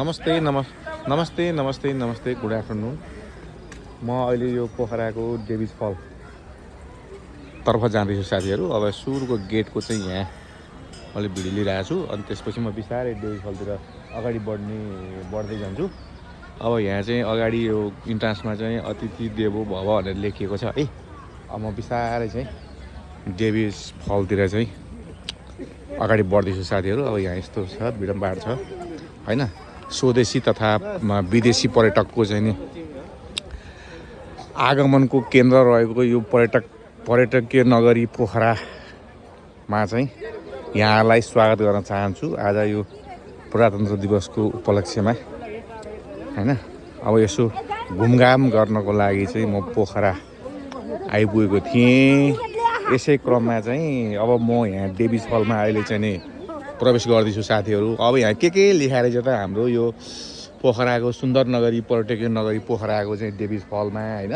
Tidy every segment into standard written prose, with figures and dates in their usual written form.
नमस्ते नमस्ते good afternoon. म अहिले यो पोखराको डेभिज फल तर्फ जाँदैछु साथीहरू। अब सुरुको गेटको चाहिँ यहाँ मैले भिडियो लिइरहेको छु, अनि त्यसपछि म बिस्तारै डेभिज फलतिर अगाडि बढ्दै जान्छु। अब यहाँ चाहिँ अगाडि यो इन्ट्रान्समा चाहिँ अतिथि देवो भव भनेर लेखिएको छ है। अब म बिस्तारै चाहिँ डेभिज फलतिर चाहिँ अगाडि बढ्दैछु साथीहरू। अब यहाँ यस्तो छ, भिडभाड छ हैन। स्वदेशी तथा विदेशी पर्यटकको चाहिँ नि आगमनको केन्द्र रहेको यो पर्यटकीय नगरी पोखरामा चाहिँ यहाँलाई स्वागत गर्न चाहन्छु आज यो प्रजातन्त्र दिवसको उपलक्ष्यमा हैन। अब यसो घुमघाम गर्नको लागि चाहिँ म पोखरा आइपुगेको थिएँ। यसै क्रममा चाहिँ अब म यहाँ डेभिज फलमा अहिले चाहिँ नि प्रवेश गर्दैछु साथीहरू। अब यहाँ के लेखाएर चाहिँ त हाम्रो यो पोखराको सुन्दर नगरी पर्यटकीय नगरी पोखराको चाहिँ डेभिज फलमा हैन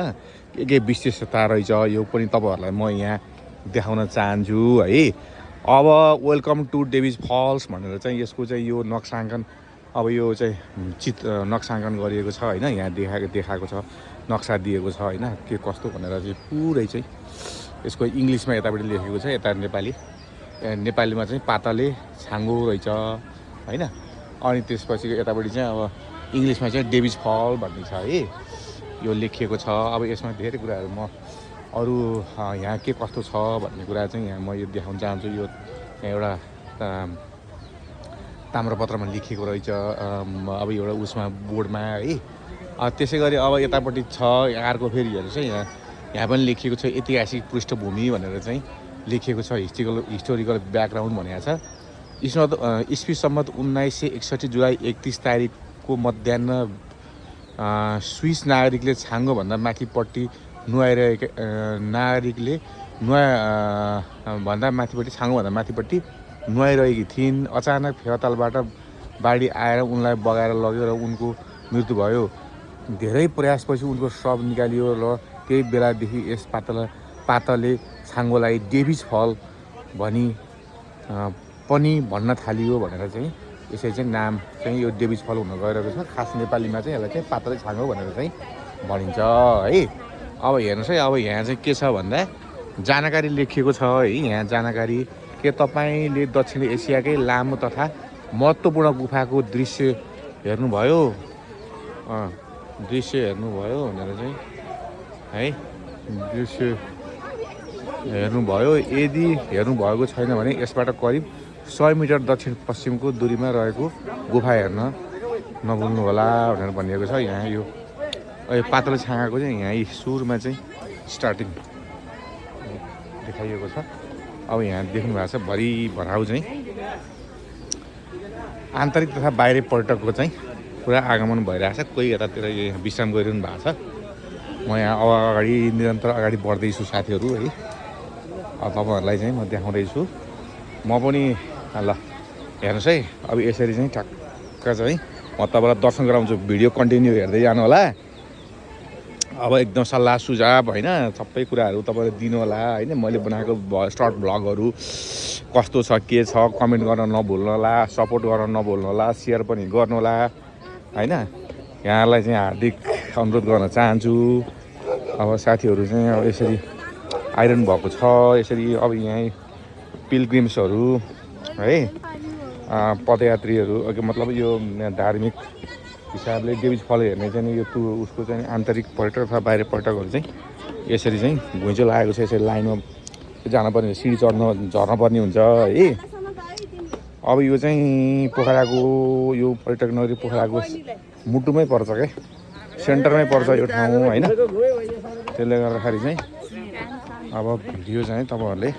के विशेषता रहेछ यो पनि तपाईहरुलाई म यहाँ देखाउन चाहन्छु है। अब वेलकम टु डेभिज फल्स भनेर चाहिँ यसको चाहिँ यो नक्साङ्कन अब यो चाहिँ नक्साङ्कन गरिएको छ हैन। यहाँ देखाएको छ, नक्सा दिएको छ हैन, के कस्तो भनेर चाहिँ पुरै चाहिँ यसको इङ्ग्लिसमा यतापट्टि लेखेको छ, यता नेपालीमा चाहिँ पातले छाङ्गो रहेछ हैन। अनि त्यसपछि यतापट्टि चाहिँ अब इङ्ग्लिसमा चाहिँ डेभिज फल भन्ने छ है, यो लेखिएको छ। अब यसमा धेरै कुराहरू म अरू यहाँ के कस्तो छ भन्ने कुरा चाहिँ यहाँ म यो देखाउन चाहन्छु। यो एउटा ताम्रपत्रमा लेखिएको रहेछ अब एउटा उसमा बोर्डमा है। त्यसै गरी अब यतापट्टि छ अर्को फेरि हेर्नुहोस् है, यहाँ पनि लेखिएको छ ऐतिहासिक पृष्ठभूमि भनेर चाहिँ लेखिएको छ, हिस्टोरिकल ब्याकग्राउन्ड भनेको छ। इस्वी सम्मत 1961 जुलाई 31 तारिकको मध्याह स्विस नागरिकले छाङ्गोभन्दा माथिपट्टि नुहाइरहेकी थिइन्। अचानक फेवातालबाट बाढी आएर उनलाई बगाएर लग्यो र उनको मृत्यु भयो। धेरै प्रयासपछि उनको शव निकालियो र केही बेलादेखि यस पातले छाङ्गोलाई डेभिज फल पनि भन्न थालियो भनेर चाहिँ यसै चाहिँ नाम चाहिँ यो डेभिज फल हुन गइरहेको छ। खास नेपालीमा चाहिँ यसलाई चाहिँ पातले छाङ्गो भनेर चाहिँ भनिन्छ है। अब हेर्नुहोस् है, अब यहाँ चाहिँ के छ भन्दा जानकारी लेखिएको छ है। यहाँ जानकारी के तपाईले दक्षिण एसियाकै लामो तथा महत्त्वपूर्ण गुफाको दृश्य हेर्नुभयो भनेर चाहिँ है, दृश्य हेर्नुभयो। यदि हेर्नुभएको छैन भने यसबाट करिब 100 मिटर दक्षिण पश्चिमको दूरीमा रहेको गुफा हेर्न नभुल्नु होला भनेर भनिएको छ। यहाँ यो पातलो छाँगाको चाहिँ यहाँ सुरुमा चाहिँ स्टार्टिङ देखाइएको छ। अब यहाँ देख्नु भएको छ भरिभराउ चाहिँ आन्तरिक तथा बाहिरी पर्यटकको चाहिँ पुरा आगमन भइरहेको छ। कोही यतातिर विश्राम गरिरहनु भएको छ। म यहाँ निरन्तर अगाडि बढ्दैछु साथीहरू है। अब तपाईँहरूलाई चाहिँ म देखाउँदैछु। म पनि ल हेर्नुहोस् है, अब यसरी चाहिँ ठ्याक्क चाहिँ म तपाईँलाई दर्शन गराउँछु। भिडियो कन्टिन्यू हेर्दै जानु होला। अब एकदम सल्लाह सुझाव होइन सबै कुराहरू तपाईँले दिनु होला होइन। मैले बनाएको सर्ट भ्लगहरू कस्तो छ के छ कमेन्ट गर्न नभुल्नु होला, सपोर्ट गर्न नभुल्नु होला, सेयर पनि गर्नु होला होइन। यहाँलाई चाहिँ हार्दिक अनुरोध गर्न चाहन्छु। अब साथीहरू चाहिँ अब यसरी आइरहनु भएको छ यसरी। अब यहाँ पिलग्रिम्सहरू है, पदयात्रीहरू मतलब यो धार्मिक हिसाबले डेभिज फल हेर्ने चाहिँ यो उसको चाहिँ आन्तरिक पर्यटक अथवा बाहिर पर्यटकहरू चाहिँ यसरी चाहिँ घुइँचो लागेको छ। यसरी लाइनमा जानुपर्ने, सिडी झर्नुपर्ने हुन्छ है। अब यो चाहिँ पोखराको यो पर्यटक नगरी पोखराको मुटुमै पर्छ क्या, सेन्टरमै पर्छ यो ठाउँ होइन। त्यसले गर्दाखेरि चाहिँ अब भिडियो चाहिँ तपाईँहरूले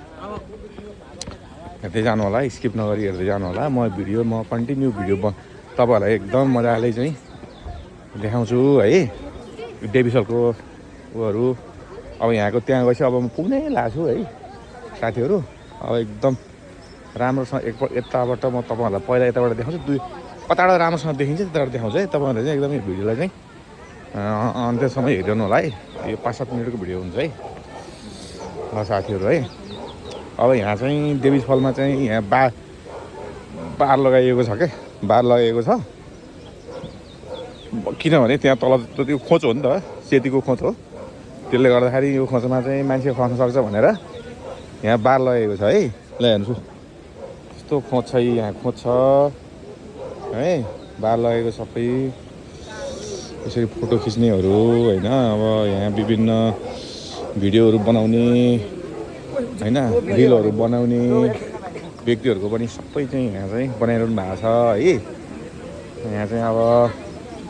हेर्दै जानु होला, स्किप नगरी हेर्दै जानु होला। म कन्टिन्यू भिडियो तपाईँहरूलाई एकदम मजाले चाहिँ देखाउँछु है डेभिज फलको उहरू। अब यहाँको त्यहाँ गएपछि अब म पुग्नै लाग्छु है साथीहरू। अब एकदम राम्रोसँग यताबाट म तपाईँहरूलाई पहिला यताबाट देखाउँछु, कताबाट राम्रोसँग देखिन्छ त्यताबाट देखाउँछु है। तपाईँहरूले चाहिँ एकदमै भिडियोलाई चाहिँ अन्त्यसम्म हेरिरहनु होला है। यो 5-7 मिनटको भिडियो हुन्छ है ल साथीहरू है। अब यहाँ चाहिँ डेभिज फलमा चाहिँ यहाँ बार लगाइएको छ क्या, बार लगाइएको छ। किनभने त्यहाँ तल त त्यो खोज हो नि त, सेतीको खोज हो। त्यसले गर्दाखेरि यो खोजमा चाहिँ मान्छे खस्न सक्छ भनेर यहाँ बार लगेको छ है। ल हेर्नुहोस् यस्तो खोज छ, यहाँ खोज छ है, बार लगेको सबै। यसरी फोटो खिच्नेहरू होइन, अब यहाँ विभिन्न भिडियोहरू बनाउने होइन, रिलहरू बनाउने व्यक्तिहरूको पनि सबै चाहिँ यहाँ चाहिँ बनाइरहनु भएको छ है। यहाँ चाहिँ अब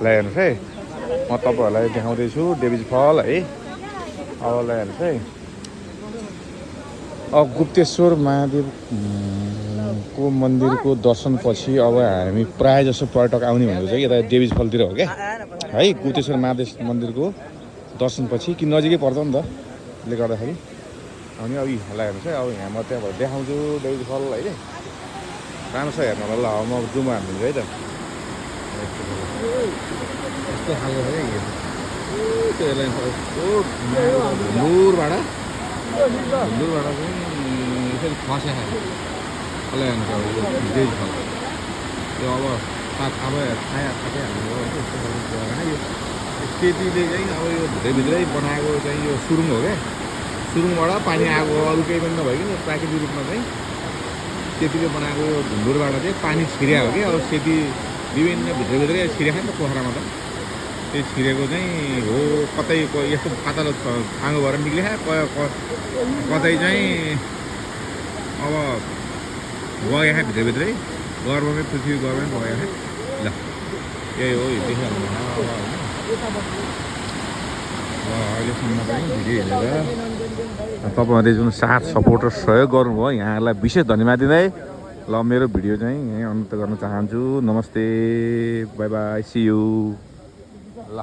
ल हेर्नुहोस् है, म तपाईँहरूलाई देखाउँदैछु डेभिज फल है। अब ल हेर्नुहोस् है, अब गुप्तेश्वर महादेव को मन्दिरको दर्शनपछि अब हामी प्रायः जसो पर्यटक आउने भनेको चाहिँ यता डेभिज फलतिर हो क्या है। गुप्तेश्वर महादेव मन्दिरको दर्शनपछि कि नजिकै पर्छ नि त, त्यसले गर्दाखेरि अनि अब यहाँलाई हेर्नुहोस् है। अब यहाँ म त्यहाँबाट देखाउँछु डेभिज फल है, राम्रो छ हेर्नु होला। ल म जुम हानिदिन्छु है त। यस्तो खालको छ क्या त्यो ढुङ्गुरबाट चाहिँ यसरी खस्या खायो। ल हेर्नुहोस् अब डेभिज फल त्यो अब थाकै हाल्नु यो सेतीले चाहिँ अब यो भित्रभित्रै बनाएको चाहिँ यो सुरुङ हो क्या। सुरुङबाट पानी आएको, अरू केही पनि नभइकन प्राकृतिक रूपमा चाहिँ सेतीले बनाएको यो ढुङ्गुरबाट चाहिँ पानी छिर्या हो क्या। अब सेती विभिन्न भित्रभित्रै छिरेको नि त पोखरामा त, त्यो छिरेको चाहिँ हो। कतै यस्तो पातलो छाँगो भएर निक्लिया, कतै चाहिँ अब गयो क्या भित्रभित्रै, गर्भमै पृथ्वी गर्भमै गयो क्या। ल यही हो, देखिहाल्नु अहिलेसम्म चाहिँ भिडियो हेरेर तपाईँहरूले जुन साथ सपोर्ट र सहयोग गर्नुभयो यहाँहरूलाई विशेष धन्यवाद दिँदै ल मेरो भिडियो चाहिँ यहीँ अन्त गर्न चाहन्छु। नमस्ते, बाई बाई, सी यू।